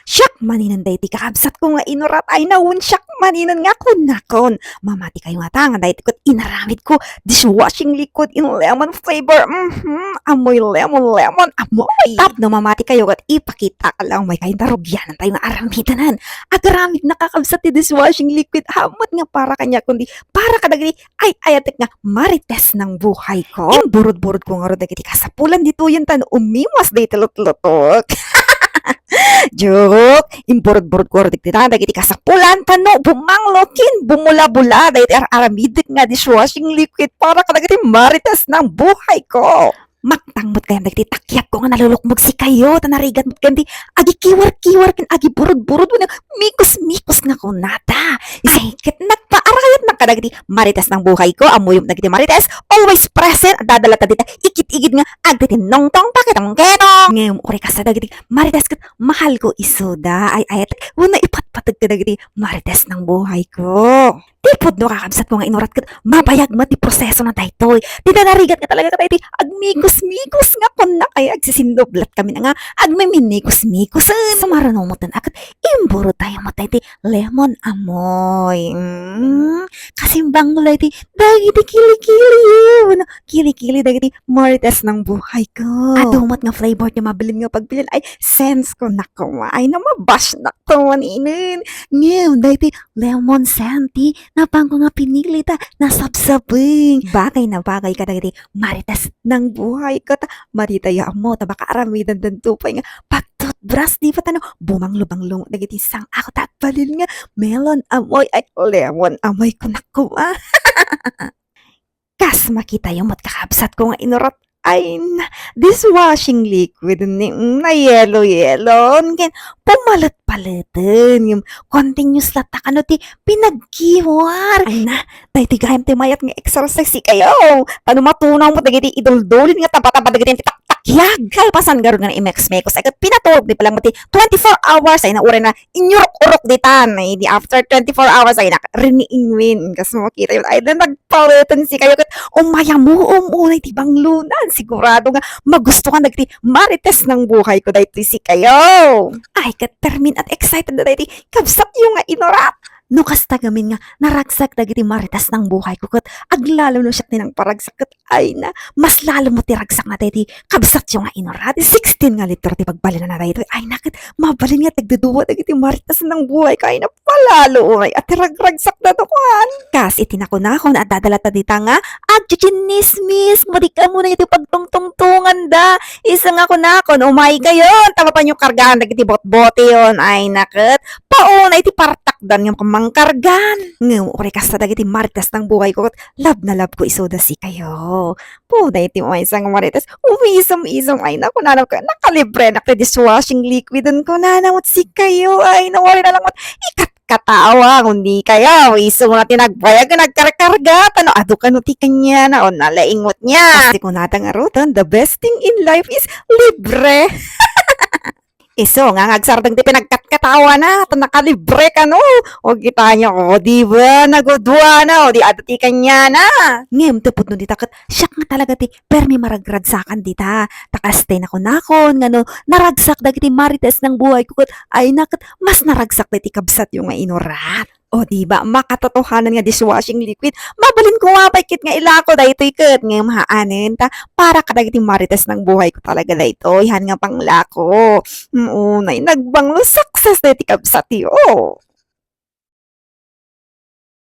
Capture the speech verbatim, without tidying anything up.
Siak maninen daytoy kakabsatko nga inurat, ay nawen, siak maninen nga kunakon. Mamati kayo ngata nga daytoy ket inaramidko, dishwashing liquid in lemon flavor. Mhm, amoy lemon, lemon, amoy. Tapno mamati kayo ket ipakitak lang, may kainta, rugianantayo nga aramidanan. Agaramidna kakabsat ti dishwashing liquid, ammot nga para kaniak kundi para kadagiti ay-ayatek nga marites nang buhayko. Imburod-burodko ngarud dagiti kasapulan ditoyen ta no umiwas daytoy lutlutok. Joke! Imburod-burodko ngarud dagiti, dagiti kasapulan ta no bumanglo ken bumula-bula daytoy ar-aramidek nga dishwashing liquid para kadagiti marites nang buhayko. Magtangmo kayan dagiti takyagko nga nalulukmog sikayo, ta narigat met kayan ti agikiwar-kiwar ken agiburod-burod wenno mikos-mikos nga kunada. Ay, ket nagpaarayatnak kadagiti marites nang buhayko, ammoyo met dagiti marites, always present, adda latta dita igid-igid nga agtinnongtong pakitongketong. Ngem uray kasta dagiti marites ket mahalko isuda, ay-ayatek wenno ipatpateg kadagiti marites nang buhayko. Ti pudno kakabsatko nga inurat ket mabayag met ti prosesona daytoy. Dita narigat nga talaga kadagiti agmikos-mikos nga kunnak, ay agsisindublat kami nga agmiminikos-mikos. Sumaruno met a ket imburottayo met daytoy lemon amoy. Mm, kasimbanglo daytoy dagiti kilikili wenno kilikili dagiti marites nang buhayko. Adu met nga flavor ti mabalin nga pagpilian, ay sense ko, nako, ay na, mabashnak to maninen. Ngem daytoy lemon scent ti napanko nga pinili ta nasabsabeng. Bagay na bagay kadagiti marites nang buhayko ta maditayo ammo ta baka aramidandanto pay nga pagtutbras, di ba, ta no bumanglo-banglo dagiti sang-aw ta agbalin nga melon amoy, ay lemon amoy, kunakko a. Kas makitayo met kakabsatko nga inurat, ay na, dishwashing liquid ni, mm, na yelo-yelo, ken pumalet-paleten, ngem continuous latta kano ti pinagkiwar. Ay na, daytoy gayam ti mayat nga exercise sikayo. Ta no matunaw met dagiti iduldulin nga taba-taba dagiti taktakyag. Kalpasan garud nga naimekos-mekos, ay ket pinaturog ni palang met ti twenty-four hours, ay na, uray na inyurok-urok ditan, ay di after twenty-four hours, ay nak-, riniingwin. Kas makitayo, ay da nagpaleten sikayo ket umayamuom unay ti banglonan. Sigurado nga magustokan dagiti marites nang buhayko daytoy sikayo. Ay ket permin at excited na daytoy kabsatyo nga inurat. No kasta gamin nga naragsak dagiti marites nang buhayko ket aglalo no siak ti nangparagsak ket ay na, mas lalo met ti ragsakna daytoy kabsatyo nga inurat. Sixteen nga litro ti pagbalinana daytoy. Ay na ket mabalin nga tagdudua dagiti marites nang buhayko. Ay na, palalo unay a ti ragragsakna no kuan. Kas iti nakunakon, adda latta dita nga agchichinismis, madi kamo na iti pagtungtungtunganda. Isu nga kunakon, umay kayon, ta mapanyo kargaan dagiti botbote yon. Ay na ket, paunay ti partakdan nga mangkargan. Ngem uray kasta dagiti marites nang buhayko ket love na love ko isuda sikayo. Pudno iti maysa nga marites, umisom-isom, ay na, kunana ket nakalibrenak ti dishwashing liquid, kunana met sikayo, ay na, uray na lang met ikatkatawa, kundi kayo, isu na ti nagbayag nga nagkarkarga, ta no adu kano ti kaniana, o nalaing met nia. Kas ti kunada ngarud, the best thing in life is libre. Isu nga, nga agsardeng ti pinagkatkatawana, ta nakalibre kano. O, kitaenyo, o, di ba, naguduana, o, di adu ti kaniana. Ngem ti pudno dita ket siak nga talaga ti permi maragragsakan dita. Ta kas ti nakunakon nga no naragsak dagiti marites nang buhayko ket ay na ket mas naragsak dagiti kabsatyo nga inurat. O, di ba, makatotohanan nga dishwashing liquid. Mabalin ko nga pay ket nga ilako daytoy ket ngem haanen ta para kadagiti marites nang buhayko talaga daytoy. Han nga panglako. Mm, unay nagbanglo, success daytoy kabsatyo.